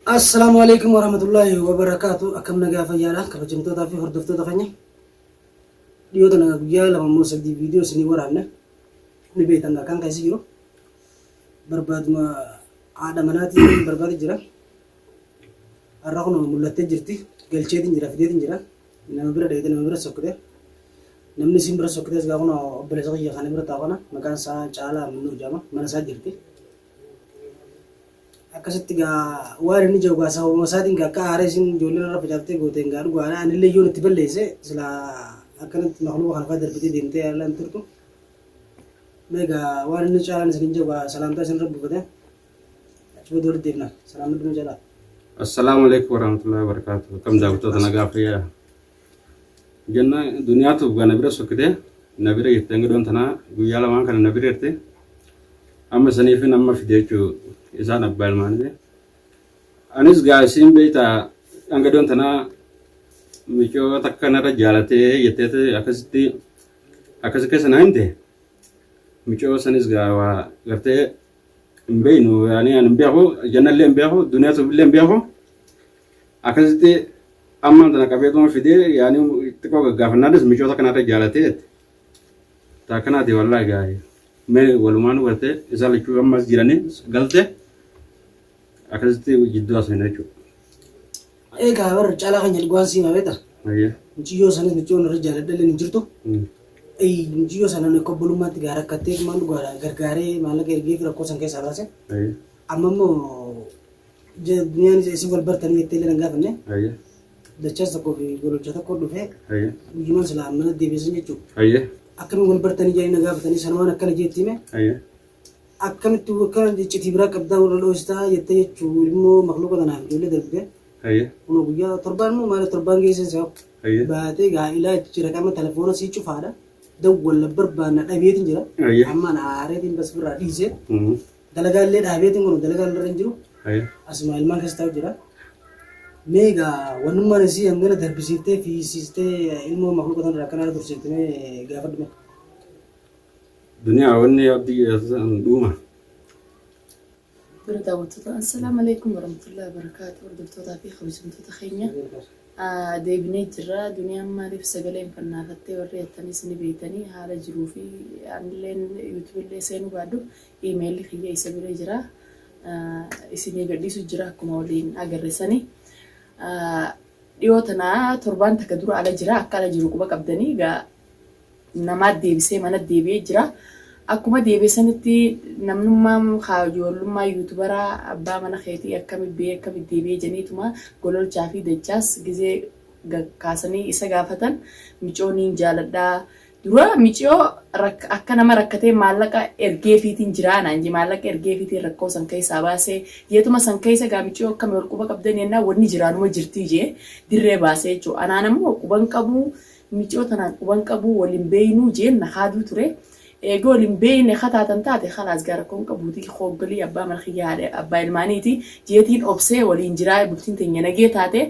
Assalaamu alaikum warahmatullaahi wabarakaatu. Akkam nagaa fayyaadha kabajamtootaa fi hordoftoota keenya. Dhiyoo tana guyyaa 2 immoo 3 viidiyoo isinii waraabne ni beektan akkaan keessa jiru. Barbaaduma haadha manaatiin barbaade jira. Har'a kun mul'attee jirti. Galcheetiin jira fideetiin jira. Nama bira dheeyte nama bira sokkite. Namni isin bira sokkites gaa kun obboleessa kiyya kana bira taa'u kana maqaan isaa Caalaa Amannoo jedhama. Mana isaa jirti. Akkasitti gaa waan inni jiru gaa sababuma isaatiin gaa akka aaree isin ijoolleen irra facaaftee gooteen gaa dhugaadha. Anillee yoon itti balleesse silaa akkanatti makluuqa kana fa'aa darbitee deemtee ala hin turtu. Mee gaa waan inni caalaan isin hin jiru gaa salaamtaa isin irra buufate. Achi booda walitti deebina. Salaamni dhuma caalaa. Assalaamu alaikum warahmatullahi wabarakatuh. Akkam daawwattoota nagaa fayyaa. Jenna duniyaatu gaa na bira sokkite na bira jirti hanga doon tanaa guyyaa lamaan kana na bira jirti. Amma saniifin amma fide jechuu isaan abbaa ilmaaniti. Anis gaa isiin beektaa hanga doon tanaa micoo takka narra jaalatee jetteeti akkasitti akkasi keessa na himte. Micoo sanis gaa waa gartee hin beeknu yaani ani hin beeku jannallee hin beeku duniyaatu illee hin beeku akkasitti amma tana qabeetuma fidee yaani xiqqoo gaggaafannaanis micoota kanarra jaalatee jette. Taa kanaati wallaahi gaarii. Mee walumaan gartee isaan lachuu ammas jiranii galte akkasitti jidduu haasofna jechuudha. Egaa bar caalaa kan jedhu waan siimaa beekta. Ayyee. Muciyyoo sanis muciyyoon irra jaaladhallee hin jirtu. Muciyyoo sana akka obbolummaatti gaa rakkattee maan dhugaadha gargaaree maallaqa ergee fi rakkoo san keessaa baase. Ayyee. Amma immoo duniyaan isin wal bartanii jettee illee nan gaafanne. Ayyee. Dachaas tokkoo fi gololcha tokko dhufee Ayyee. guyyumaan silaa mana deebisan jechuudha. Ayyee. Akkamiin wal bartanii jedhanii na gaafatanii sanumaan akkana jeetti hime. Ayyee. Akkamitti akkana iccitii biraa qabdaa warra dhoositaa jettee jechuu ilmoo makluuqa tanaaf ijoollee darbite. Ayyee. Kunoo guyyaa torbaan immoo maali torbaan geessan si'a. Ayyee. Baatee gaa'ilaa jira qama telefoona sii cufaadha. Dawwalla barbaanna dhabeetiin jira. Ayyee. Amma na aareetiin bas birraa dhiisee. Dalagaa illee dhaabeetiin kun dalagaa irra hin jiru. Ayyee. Asuma ilmaan keessa taa'u jira. Mee egaa wannummaan isii hangana darbisiiftee fiisiistee ilmoo makluuqa tanarraa akkanaa tursiifte mee gaafadhu mee. Duniyaa wanni abdii jedhatu dhuuma. Dura daawwattoota assalaamu alaikum warahmatullahi wabarakaatu hordoftootaa fi kabajamtoota keenya deebinee jirra. Duniyaan maaliif sagalee hin fannaafattee warri jettanis ni beektanii haala jiruu fi anilleen yuutuubillee seenuu baadhu iimeelli kiyya isa bira jira. Isinii gadhiisu jira akkuma waliin agarre sani. Dhiyoo tana torbaan takka dura ala jira akka ala jiru quba qabdanii egaa namaa deebisee mana deebi'ee jira. Akkuma deebi'e sanitti namnummaan kaa ijoollummaa yuutubaraa abbaa mana keetii akkami ba'ee akkami deebi'ee jeniituma gololchaa fi dachaas gizee kaasanii isa gaafatan micoo niin jaaladhaa Dura miciyoo akka nama rakkatee maallaqa ergeefiitiin jiraa naan jee maallaqa ergeefiitiin rakkoo san keessaa baasee jeetuma san keessa gaa miciyoo akkami wal quba qabdanii jennaan wanni jiraanuma jirtii jee dirree baasee jechuudha. Anaan ammoo quban qabuu miciyoo tanaan quban qabuu wal hin beeynuu jeen na kaaduu ture. Eega wal hin beeyne ka taatan taate khalaas gaa rakkoon qabuutii hooggalii abbaa mana kiyya haadha abbaa ilmaaniiti jeetiin obsee waliin jiraa bultiin teenya nagee taate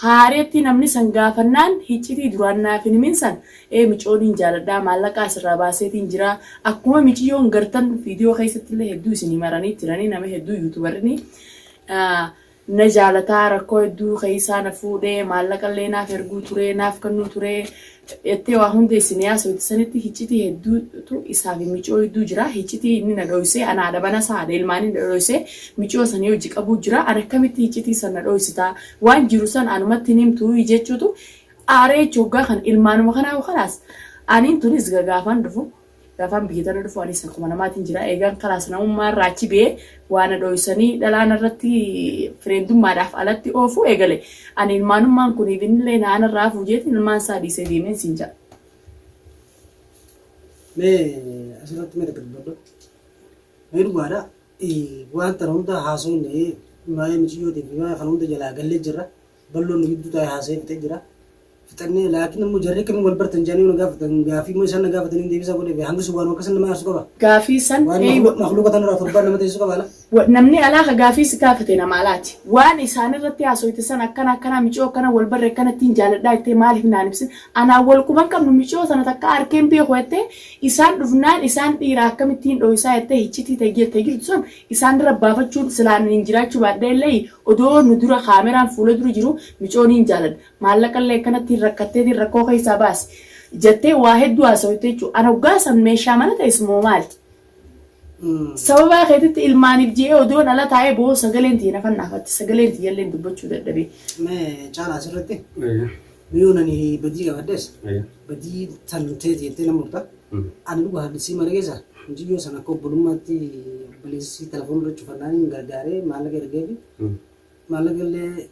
haareetti namni san gaafannaan hiccitii duraan naaf hin himin san Ee micooniin jaaladhaa maallaqaa asirraa baaseetiin jiraa akkuma miciyyoon gartan viidiyoo keessattillee hedduu isinii maranii jiranii nama hedduu yuutubarrini na jaalataa rakkoo hedduu keessaa na fuudhee maallaqallee naaf erguu turee naaf kennuu turee jettee waa hunda isinii haasofte sanitti hiccitii hedduutu isaa fi miciyoo hedduu jira hiccitii inni na dhoysee ana haadha banasaa haadha ilmaanii na dhoysee miciyoo sanii hojii qabuu jira ana akkamitti hiccitii san na dhoysitaa waan jiru san anumatti hin himtuu jechuutu Aaree jechuun hoggaa kana ilmaanuma kanaa kalaas aniin tunis gaafaan dhufu gaafaan biyya tana dhufu anis akkuma namaatiin jira eegaan kalaas namummaa irraa achi ba'ee waa na dhoysanii dhalaan irratti fireendummaadhaaf alatti oofuu eegale ani ilmaanummaan kuniif innillee na anarraa hafuu jeetiin ilmaan isaa dhiisee deemeen siin jedha. Mee asirratti mee takka dubbadhu. Mee dhugaadha waan tana hunda haasofne waa'ee miciyyootii fi waa'ee kana hunda jalaa gallee jirra. Balloon nu gidduu taa'ee haasa'ee fixee jira. Fixannee laakiin immoo jarri akkamiin wal bartan jedhanii yoo na gaafatan gaafii immoo isaan na gaafataniin deebisaa godhee fi hanga sun waanuma akkasii nama aarsu qaba. Gaafii san Waan eeywa. makluuqa tanarraa torbaan nama teessisu qaba ala. Namni alaa ka gaafii si gaafate nama alaati. Waan isaan irratti haasoyte san akkana akkana miciyoo akkana wal barre akkanattiin jaaladhaa jettee maaliif naan ibsin? Anaan wal quban qabnu miciyoo tana takka arkeen beeku jettee isaan dhufnaan isaan dhiira akkamittiin dhoysaa jettee hiccitii ta'e jettee jirtu san isaan irra baafachuun silaan hin jiraachuu baadhee illee odoo nu dura kaameraan fuula dura jiru miciyoo niin jaaladha. Maallaqa illee akkanattiin rakkatteetiin rakkoo keessaa baasi jettee waa hedduu haasoyte jechuudha. An hoggaa san meeshaa mana teessu moo maali? Sababaa keetitti ilmaaniif je'ee odoon ala taa'ee boo'u sagaleen tiyya na fannaafatti. Sagaleen tiyyalleen dubbachuu dadhabee. Mee caalaa asirratti miyoon ani badii qabadhes badii tan teeti jettee nama murta. Ani dhugaa sii mana keessa mucayyoo sana akka obbolummaatti obboleessi telefoon irra cufannaan gargaaree maallaqa ergeefi maallaqa illee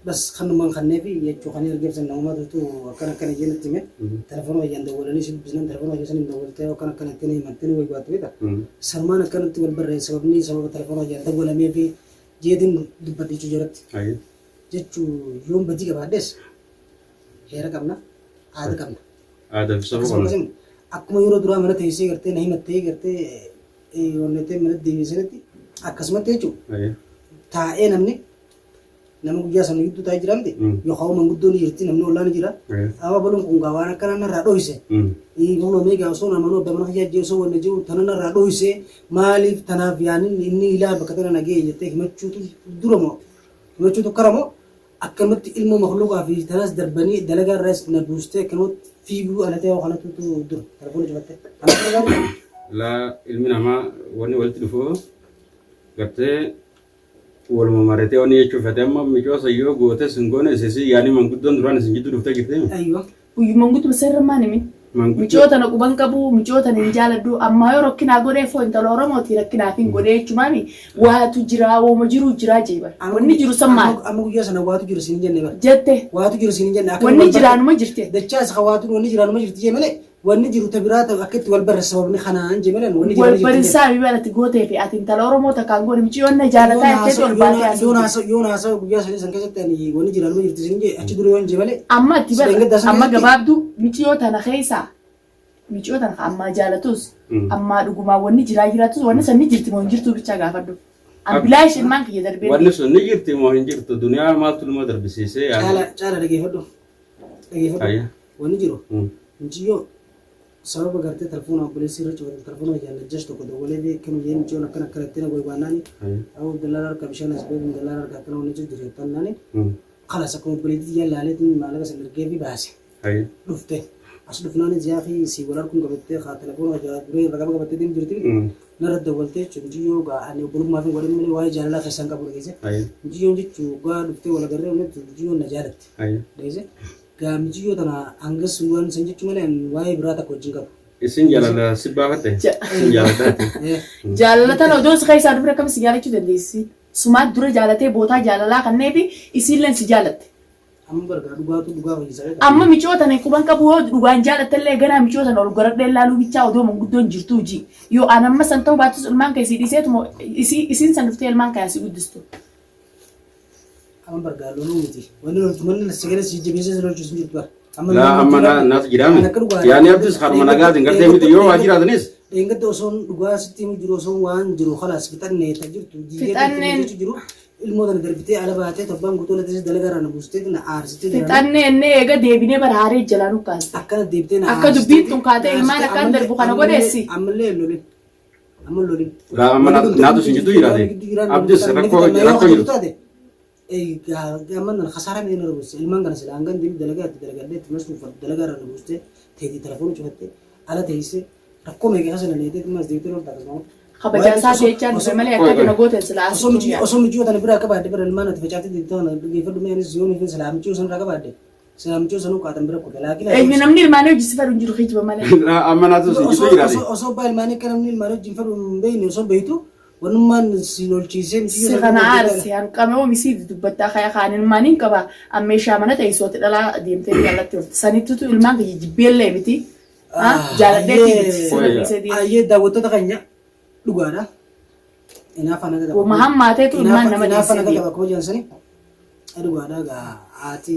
Bas kanumaan kanneefi jechuu kan ergeef san namumatu akkana akkana jee natti hime. Telefoona kiyyaan dawwalanii si dubbisnaan telefoona kiyya saniin dawwaltee akkana akkana itti himattee ni waywaattu beekta. Sanumaan akkanatti wal barree sababni sababa telefoona kiyyaan dawwalameefi jeetiin dubbadhe jechuu jaratti. Jechuu yoon badii qabaadhes heera qabna aada qabna. Aadaa fi safuu Akkasuma qabna. akkasuma akkuma yeroo duraa mana teessee gartee na himattee gartee onnettee mana deebisanitti akkasumatti jechuudha. Taa'ee namni Nama guyyaa sana gidduu taa'ee jira miti. Yookaan manguddoon ni jirti namni ollaa ni jira. Amma baluun kun gaa waan akkanaa narraa dhoyse. Kunoo mee gaa osoo namanuu abbaa mana kiyyaa jee osoo wanna jiru tana narraa dhoyse maaliif tanaaf yaanin inni ilaa bakka tana na ga'e jettee himachuutu dura moo himachuutu kara moo akkanumatti ilmoo makluuqaa fi tanas darbanii dalagaa irraas na buustee akkanumatti fiiguu ala ta'e kanatu dura telefoona cufattee. Kanaaf gaarii. Laa ilmi namaa wanni walitti dhufu gartee Waluma maratee wanni jechuu fete amma micoo san yoo gootes hin goone isisi yaani manguddoon duraan isin jidduu dhuftee jirti. Aywa. Guyyu mangudduma seerra maan himin. Manguddoo. Micoo tana quban qabu micoo tana hin jaaladhu ammaa yoo rakkinaa godhee foo intala Oromooti rakkinaaf hin godhee jechumaami waatu jiraa wooma jiruu jiraa jee bar. Wanni jiru san maal Amma guyyaa sana waatu jiru siin hin jenne bar. jette Waatu jiru siin hin jenne akka wanni wal barre. jiraanuma jirte. Dachaas ka waatu wanni jiraanuma jirti jee malee Wanni jiru ta biraa ta akka itti wal barre sababni kanaan jee malee wanni Wal jiru jirti jee. barinsaa fi ati gootee fi ati intala Oromoo takkaan goone miciyyoon na jaalataa Yoon jetteetu haasa'u ol baatee haasa'u yoon jirti. haasa'u yoon haasa'u guyyaa sadii san keessatti ani wanni jiraanuma jirti sin jee achi dura yoon jee malee Amma itti sila bar hin gaddaa san amma keessatti gabaabduu miciyoo tana keessaa miciyoo tana ka ammaa jaalatus ammaa dhugumaa wanni jiraa jiraatus wanni san ni jirti moo hin jirtuu bichaa gaafadhu. An bilaash ilmaan kiyya darbee Wanni sun ni jirti moo hin jirtu duniyaa maaltu nama darbisiisee yaani. caala caala dhageeffadhu dhageeffadhu Ayya. Wanni jiru muciyyoo sababa gartee telefoona obboleessi irra cufate telefoona kiyyaan Najjash tokko dawwalee fi akkana jee mucayyoon akkana akkana itti na goybaannaani aboo dallaala harka bishaan as beekum dallaala harka akkana wanni jiru jiru jettannaani kalas akkuma obboleettii tiyyaan laaleetiin maallaqa san ergee fi baase dhufte as dhufnaanis yaa fi si wal harkuun qabattee kaa telefoona kiyyaa duree irra qaba qabattee deemu jirti narra dawwaltee jechuun muciyyoo gaa ani obbolummaa fi godhan malee waa'ee jaalalaa keessaan qabu dhageesse muciyyoon jechuun gaa dhuftee wal agarree muciyyoon na jaalatte dhageesse Gaa miciyyoo tana hangas waan san jechuu malee an waa'ee biraa takka wajjin qabu. Isin jaalala si baafatte? Isin jaalataati. Jaalala tana odoo si keessaa dhufne akkam si jaalachuu dandeessi? Sumaat dura jaalatee bootaa jaalalaa kanneefi isiilleen si jaalatte. Amma bargaa dhugaatu dhugaa fayyisa beektaa. Amma micoo tana quban qabu yoo dhugaan jaalattellee ganaa micoo tana ol garadhee laaluu bichaa odoo manguddoon jirtuu ji. Yoo an amma san ta'uu baattus ilmaan kee sii dhiiseetuma isii isiin san dhuftee ilmaan kee asii guddistu. Amma bargaa loluu miti. Wanni loltu manni sagalee si jajjabeessee si lolchu sin jirtu bara. Amma Laa amma naatu jiraame. An akka dhugaa Yaani abdis harma nagaatiin gartee miti yoo waa jiraatanis. Dheengadda osoon dhugaa sitti himu jiru osoon waan jiru kalaas fixanne ta jirtu diigee Fixanneen. jechu jiru ilmoo tana darbitee ala baatee torbaan guutuu ala teessee dalagaa irraa na buustee na aarsitee jira. Fixannee innee eega deebinee bara haaree jalaa nu kaaste. Akkana deebitee na Akka aarsitee dubbiin tun kaatee na ilmaan aarsitee akkaan darbu kana ammallee godheessi. ammallee hin lolin. Amma lolin. Laa amma naatu isin jidduu jiraate. Abdis rakkoo rakkoo jirtu. Amma nan kasaaraa miti narra buuste ilmaan kana sila hangan deemu dalagaa itti dalagadhee itti masruufadhu dalagaa irra na buuste teetii telefoona cufatte ala teessee rakkoo meeqa keessa na leetee ammas deebitee lolta akkasuma. Kabajaa isaa jechaan dhufe malee akka Qoy, na gooteen silaa Osoo asitti michi hin osoo michiyoo tana biraa qabaadhe bara ilmaan ati facaaftee deemte tana dhaggeeffadhu mee anis yoon ifin silaa michiyoo san irraa qabaadhe silaa michiyoo sanuu qaatan bira kute laakiin ati Eenyu namni ilmaanii hojii si fedhu hin jiru kijiba malee. Laa amma naatu isin jidduu osoo jiraate. osoo osoo abbaa ilmaanii akka namni ilmaanii wajjin fedhu hin beekne osoo beektu Wanummaan si lolchiisee miti Si kana aarse hanqame hoo misii dubbattaa kaya kaan ilmaaniin qaba an meeshaa mana ta'e sooti dhalaa deemtee jaallatti oofte sanittutu ilmaan kiyya jibbeellee miti jaaladheetii miti sirra dhiisee deema. Ayyee daawwattoota keenya dhugaadha. Hinaaffaan akka qaba. Woma hammaateetu ilmaan nama Hinaaffaan dhiisee akka deema. qaba akkuma jedhan sani dhugaadha gaa haati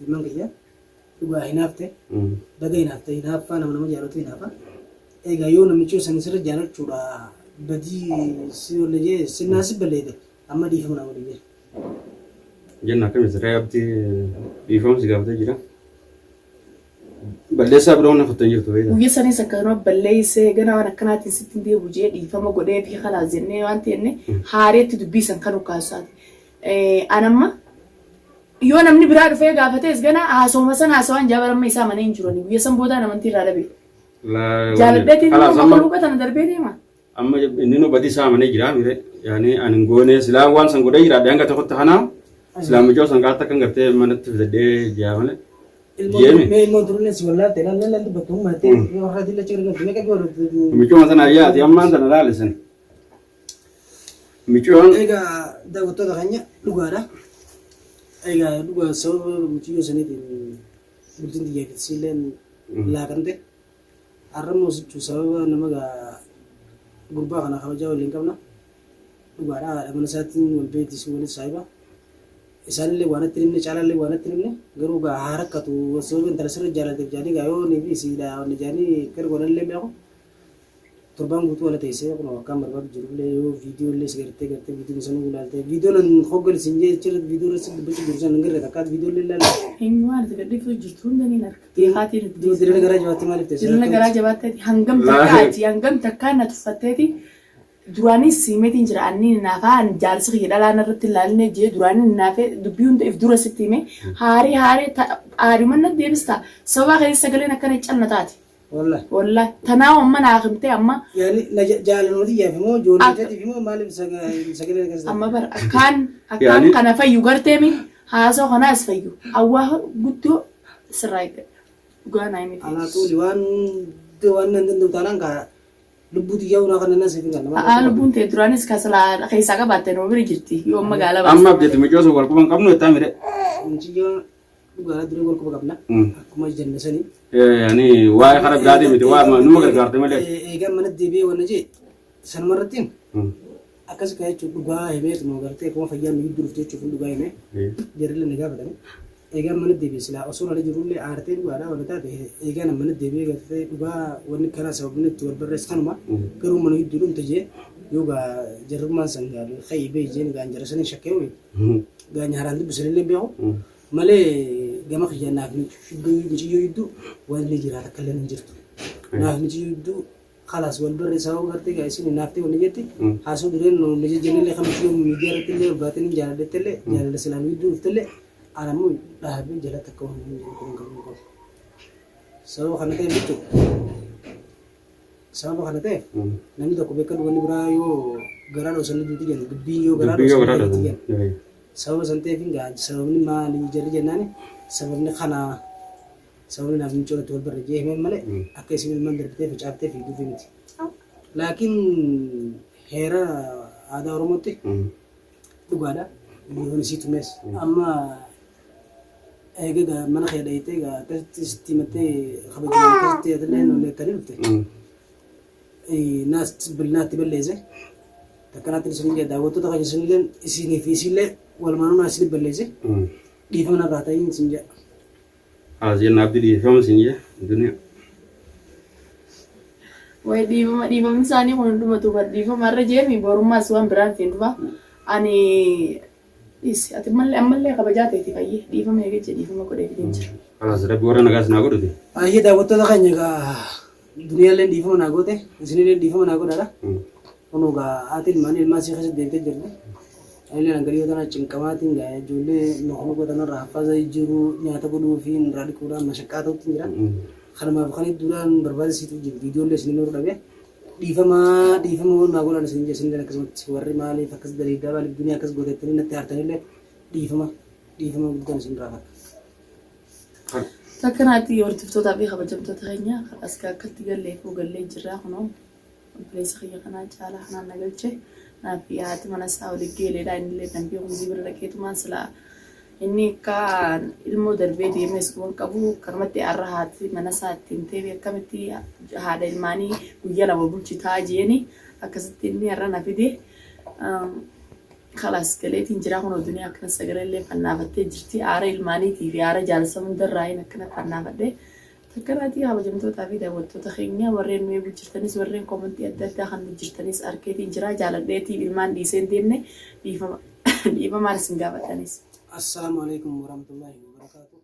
ilmaan kiyya dhugaa hinaafte baga hinaafte hinaaffaa nama nama jaalatu hinaafa. Egaa yoo namichi san sirra jaalachuudha Badii si walla jee sinnaa si balleeyte amma dhiifama naa godhi jee. Jenna akkamitti ree abdii dhiifama si gaafatee jira. Balleessaa biroo na kuttee jirtu beektaa. Guyya sanis akkanuma balleessee gana waan akkanaatiin sitti hin deebi'u jee dhiifama godhee fi kalaas jennee waan ta'enne haareetti dubbii san kan ukkaansaati. An amma yoo namni biraa dhufee gaafatees gana haasawuma san haasawaan jaa amma isaa manee hin jirani guyya san boodaan amantii irraa dhabe. Jaaladheetiin Kalaas immoo amma makhluuqa tana darbee deema. Amma inni nu badii isaa amanee jira mire yaani ani hin goone silaa waan san godhee jiraadhe hanga tokkotti kana silaa mucoo san qaata kan gartee manatti fidadhee jaa malee. Jeemi. Mee ilmoon turullee si wallaalte ilaallee illee dubbattu humna itti warra dilla cigirga mee qalbii wal Mucoo sana yaati ammaan sana laalisan. Mucoon Egaa daawwattoota keenya dhugaadha. Egaa dhugaa sababa mucayyoo saniitiin bultiin tiyyaa fi isiilleen laaqamte. Har'a immoo sichu sababa nama gaa gurbaa kana kabajaa waliin qabna. Dhugaadha haadha mana isaatiin wal beekti isin walis saahiba. Isaanillee waan itti himne caalaallee waan itti himne garuu gaa haa rakkatu sababa intala sirra jaalateef jaanii gaa yoo nii fi isiidha wanni jaanii gara godhanillee beeku. Torbaan guutuu ala teessee kunoo akkaan barbaadu jirullee yoo viidiyoo illee si gartee gartee viidiyoo sanuu ilaaltee viidiyoo nan hoggan isin jee achirratti viidiyoo irratti dubbachuu jiru san hin garre takkaat viidiyoo illee ilaalle. Eenyu waan ati gadhiiftu jirtu hunda niin arka. Beekaatiin itti Dura dirina garaa jabaattee maaliif teessee? Dirina garaa jabaatteeti hangam takkaa ati hangam takkaa na tuffatteeti duraanis siimeetiin jira anni naafaa an jaarsi kiyya dhalaa narratti hin laalinee jee duraanii naafee dubbii hunda if dura sitti hime haarii haarii aariuma na deebista sababaa keessa sagaleen akkana calna taate. Wallahi. Wallahi tanaa amma naa himtee amma Yaani na jaalaluma tiyyaaf immoo ijoollee teetiif immoo maaliif sagalee akkas amma bara akkaan akkaan kana fayyu garteemi haasoo kanaas fayyu awwaa guddoo sirraa eeggadha dhugaa naa himite. Alaa tuuli waan waan nan danda'u taanaan kaa lubbuu tiyyaa hunaa kana nan siif hin kenna. A'aa lubbuun tee duraanis ka silaa keessaa qabaatte numa bira jirti yoo amma gaala Amma baasta abdeetu malee. mucoo sun wal quba hin qabnu jettaa mire. Mucayyoo dhugaa dura wal quba qabna. Akkuma jenne sanii. Ani waa'ee kara biraatii miti waa numa gargaarte malee. Eegaan mana deebi'ee wanna jee sanuma irrattiin akkas ka jechuun dhugaa himeetuma gartee akkuma fayyaan nu gidduu dhufte jechuuf dhugaa himee jarrillee na gaafatanii. Eegaan mana deebi'e silaa osoo ala jirullee aartee dhugaadhaa wanna taate eegaan mana deebi'ee gartee dhugaa wanni kanaa sababni itti wal barreesse kanuma garuu mana gidduu dhumte jee yoo gaa jarrummaan san gaa ka'ii bee jeen gaan jara sanii shakkee gaa nyaaraan dubbisanillee beeku malee gama kiyyaan naaf mucayyoo jidduu wanni jiraata akka illee hin jirtu. Naaf mucayyoo jidduu kalaas wal barree sababa gartee gaa isin naaftee wanni jetti haasoo dureen nu jejjennillee kan mucayyoo miidiyaa irratti illee olbaatee ni jaaladhette illee jaalala silaa nu jidduu dhufte illee anammoo dhaabee jalatti akka waan hin jiru kun qabu qabu. Sababa kana ta'eef jechuudha. Sababa kana ta'eef namni tokko beekadhu wanni biraa yoo garaa dhoosanii duuti jenna dubbiin yoo garaa Dubbii yoo dhoosanii garaa duuti jenna. dhoosan. Sababa san ta'eef hin ga'a sababni maali jarri jennaani sababni kana sababni naaf micoon itti wal barre jee himeen malee akka isin ilmaan darbitee facaaftee fiiguufi miti. Laakiin heera aadaa Oromootti dhugaadha. Yoon isii tumees amma eega gaa mana kee dhayitee gaa akkasitti sitti himattee kabajaan akkasitti atillee nolleettanii dhufte. Naas naatti balleesse. Takkanaatti isin jedha daawwattoota keenya isinillee isinii fi isinillee walumaanuu naa isin balleesse. Dhiifama narraa ta'iin isin jedha. Haas jenna abdii dhiifama sin jee duniyaa. Way dhiifama dhiifamni isaanii kun hundumatu bar dhiifama irra jeemi borummaas waan biraan siin dhufa. Ani dhiisi ati mallee ammallee kabajaa teeti fayyee dhiifama eegee jee dhiifama godhee fideen jira. Kalaas rabbi warra nagaas naa godhuti. Baay'ee daawwattoota keenya egaa duniyaallee dhiifama naa goote isinillee dhiifama naa godhaadha. Kunoo gaa haati ilmaanii ilmaan isii keessa deemtee jirti. Anillee hanga dhiyoo tana cinqamaatiin gaa ijoollee makhluuqa tanarraa haffaaza jijjiiruu nyaata godhuu fi irraa dhiquudhaan mashaqqaa ta'utti jira. Kanumaaf kan hedduudhaan barbaada siituuf jiru viidiyoolee isin nurra dhabe. Dhiifama dhiifama waan naa godhan isin isin akkasumatti warri maaliif akkas daliidaa maaliif duniyaa akkas gootettanii natti aartanillee dhiifama dhiifama guddaan isin irraa fadha. Takka naatti hordoftootaa fi kabajamtoota keenya as akkatti gallee fi gallee jirraa kunoo obboleessa kiyya kanaa caalaa kanaan na galche naaf fi haati mana isaa waliin geeleedha innillee dambii hundii bira dhaqeetumaan silaa inni akka ilmoo darbee deemes waan qabu kanumatti har'a haati mana isaa ittiin ta'e akkamitti haadha ilmaanii guyyaa lama bulchitaa jeeni akkasitti inni har'a na fide. Kalaas galeetiin jiraa kun duniyaa akkana sagalee illee fannaafattee jirti aara ilmaaniitii fi aara jaalsa hundarraa hin akkana fannaafadhe. Takkanaatii kabajamtootaa fi daawwattoota keenya warreen nu eeguu jirtanis warreen koomantii adda addaa kan nu jirtanis arkeetiin jira jaaladheetiin ilmaan dhiisee hin deemne dhiifama dhiifamaan isin gaafadhanis. Assalaamu alaikum warahmatullahi wabarakatuh.